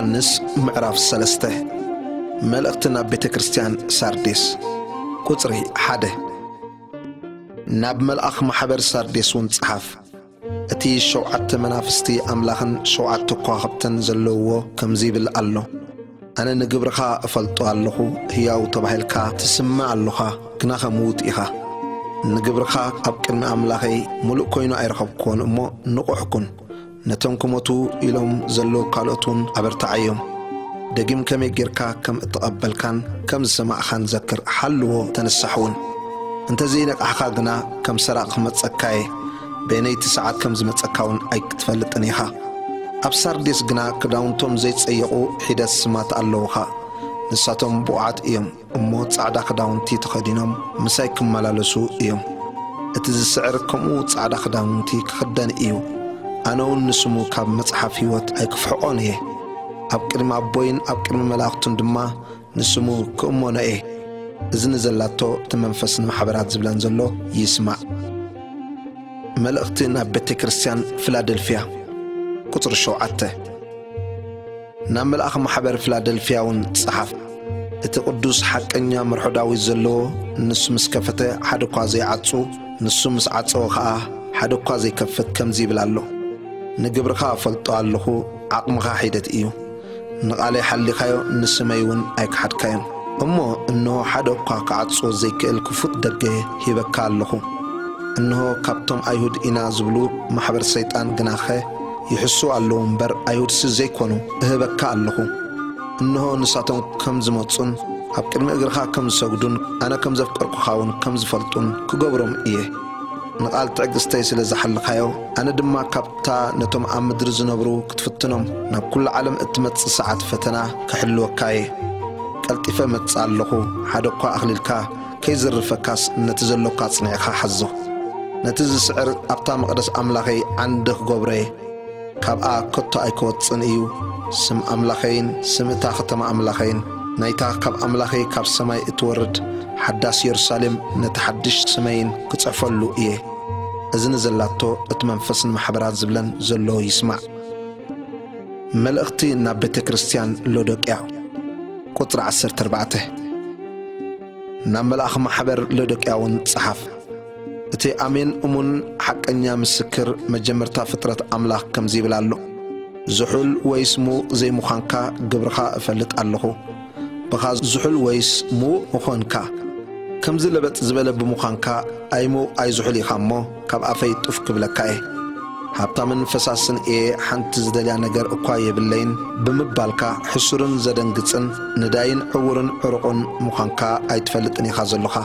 ዮሐንስ ምዕራፍ ሰለስተ። መልእኽቲ ናብ ቤተ ክርስቲያን ሳርዴስ። ቁጽሪ ሓደ። ናብ መልኣኽ ማሕበር ሳርዴስ እውን ጸሓፍ። እቲ ሸውዓተ መናፍስቲ ኣምላኽን ሸውዓተ ከዋኽብትን ዘለውዎ ከምዚ ይብል ኣሎ። ኣነ ንግብርኻ እፈልጦ ኣለኹ፣ ህያው ተባሂልካ ትስምዕ ኣሎኻ፣ ግናኸ ምዉት ኢኻ። ንግብርኻ ኣብ ቅድሚ ኣምላኸይ ምሉእ ኮይኑ ኣይረኸብክዎን እሞ ንቑሕ ኩን። ነቶም ክሞቱ ኢሎም ዘለዉ ካልኦት እውን ኣበርትዓዮም። ደጊም ከመይ ጌርካ ከም እተቐበልካን ከም ዝሰማዕኻን ዘክር፣ ሓልዎ፣ ተንሳሕ እውን። እንተዘይነቃሕኻ ግና ከም ሰራቕ ክመጸካ እየ። በየነይቲ ሰዓት ከም ዝመጸካ እውን ኣይክትፈልጥን ኢኻ። ኣብ ሳርዴስ ግና ክዳውንቶም ዘይጸየቑ ሒደት ስማት ኣለዉኻ። ንሳቶም ብቑዓት እዮም እሞ ጻዕዳ ክዳውንቲ ተኸዲኖም ምሳይ ክመላለሱ እዮም። እቲ ዝስዕር ከምኡ ጻዕዳ ክዳውንቲ ክኽደን እዩ። ኣነ እውን ንስሙ ካብ መጽሓፍ ህይወት ኣይክፍሕቖን እየ። ኣብ ቅድሚ ኣቦይን ኣብ ቅድሚ መላእኽቱን ድማ ንስሙ ክእመኖ እየ። እዝኒ ዘላቶ እቲ መንፈስ ንማሕበራት ዝብለን ዘሎ ይስማዕ። መልእኽቲ ናብ ቤተ ክርስቲያን ፊላደልፍያ። ቁጽሪ ሸውዓተ። ናብ መልኣኽ ማሕበር ፊላደልፍያ እውን ጸሓፍ። እቲ ቅዱስ ሓቀኛ መርሖ ዳዊት ዘለዎ፣ ንሱ ምስ ከፈተ ሓደ እኳ ዘይዓጹ፣ ንሱ ምስ ዓጸወ ኸኣ ሓደ እኳ ዘይከፍት ከምዚ ይብል ኣሎ። ንግብርኻ እፈልጦ ኣለኹ፣ ዓቕምኻ ሒደት እዩ። ንቓለይ ሓሊኻዮ፣ ንስመይ እውን ኣይከሓድካዮን። እሞ እንሆ ሓደ እኳ ክዓጽዎ ዘይክእል ክፉት ደገ ሂበካ ኣለኹ። እንሆ ካብቶም ኣይሁድ ኢና ዝብሉ ማሕበር ሰይጣን ግናኸ ይሕስዉ ኣለዉ እምበር ኣይሁድሲ ዘይኮኑ እህበካ ኣለኹ። እንሆ ንሳቶም ከም ዝመጹን ኣብ ቅድሚ እግርኻ ከም ዝሰግዱን ኣነ ከም ዘፍቀርኩኻ እውን ከም ዝፈልጡን ክገብሮም እየ። ንቓል ትዕግስተይ ስለ ዝሓልኻዮ፣ ኣነ ድማ ካብታ ነቶም ኣብ ምድሪ ዝነብሩ ክትፍትኖም ናብ ኩሉ ዓለም እትመጽእ ሰዓት ፈተና ክሕልወካ እየ። ቀልጢፈ እመጽእ ኣለኹ፣ ሓደ እኳ ኣኽሊልካ ከይዝርፈካስ ነቲ ዘሎካ ኣጽኒዕኻ ሓዞ። ነቲ ዝስዕር ኣብታ መቕደስ ኣምላኸይ ዓንዲ ክገብሮ እየ። ካብኣ ከቶ ኣይክወጽእን እዩ። ስም ኣምላኸይን ስም እታ ከተማ ኣምላኸይን፣ ናይታ ካብ ኣምላኸይ ካብ ሰማይ እትወርድ ሓዳስ የሩሳሌም፣ ነቲ ሓድሽ ስመይን ክጽሕፈሉ እየ። እዝኒ ዘላቶ እቲ መንፈስ ንማሕበራት ዝብለን ዘሎ ይስማዕ። መልእኽቲ ናብ ቤተ ክርስቲያን ሎዶቅያ። ቁጽሪ ዓሰርተ ኣርባዕተ። ናብ መልኣኽ ማሕበር ሎዶቅያ እውን ጸሓፍ። እቲ ኣሜን እሙን ሓቀኛ ምስክር መጀመርታ ፍጥረት ኣምላኽ ከምዚ ይብል ኣሎ። ዝሑል ወይስ ምዉቕ ዘይምዃንካ ግብርኻ እፈልጥ ኣለኹ። ብኻ ዝሑል ወይስ ምዉቕ ምኾንካ፣ ከምዚ ለበጥ ዝበለ ብምዃንካ ኣይምዉቕ ኣይዝሑል ኢኻ እሞ ካብ ኣፈይ ጡፍ ክብለካ እየ። ሃብታምን ፈሳስን እየ፣ ሓንቲ ዝደልያ ነገር እኳ የብለይን ብምባልካ ሕሱርን ዘደንግጽን ንዳይን ዕዉርን ዕሩቑን ምዃንካ ኣይትፈልጥን ኢኻ ዘሎኻ።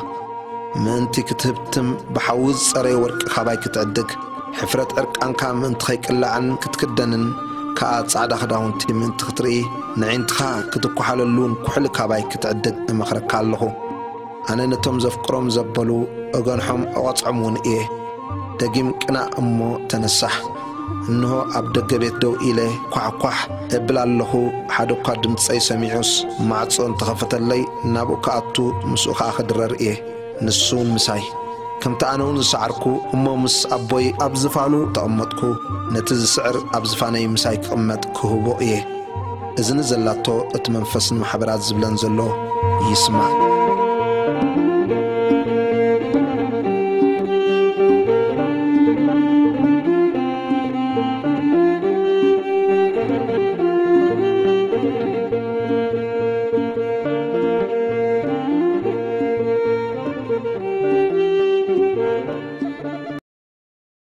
ምእንቲ ክትህብትም ብሓዊ ዝጸረየ ወርቂ ካባይ ክትዕድግ፣ ሕፍረት ዕርቃንካ ምእንቲ ኸይቅላዕን ክትክደንን ከኣ ጻዕዳ ክዳውንቲ ምእንቲ ክትርኢ፣ ንዒንትኻ ክትኳሓለሉን ኩሕሊ ካባይ ክትዕድግ እመኽረካ ኣለኹ። ኣነ ነቶም ዘፍቅሮም ዘበሉ እገንሖም እቐጽዖም እውን እየ። ደጊም ቅናእ እሞ ተነሳሕ። እንሆ ኣብ ደገ ቤት ደው ኢለ ኳሕኳሕ እብል ኣለኹ። ሓደ እኳ ድምጸይ ሰሚዑስ ማዕጾ እንተኸፈተለይ ናብኡ ክኣቱ ምስኡ ኸኣ ክድረር እየ። ንሱ እውን ምሳይ። ከምቲ ኣነ እውን ዝሰዓርኩ እሞ ምስ ኣቦይ ኣብ ዝፋኑ ተቐመጥኩ፣ ነቲ ዝስዕር ኣብ ዝፋነይ ምሳይ ክቕመጥ ክህቦ እየ። እዝኒ ዘላቶ እቲ መንፈስ ንማሕበራት ዝብለን ዘሎ ይስማዕ።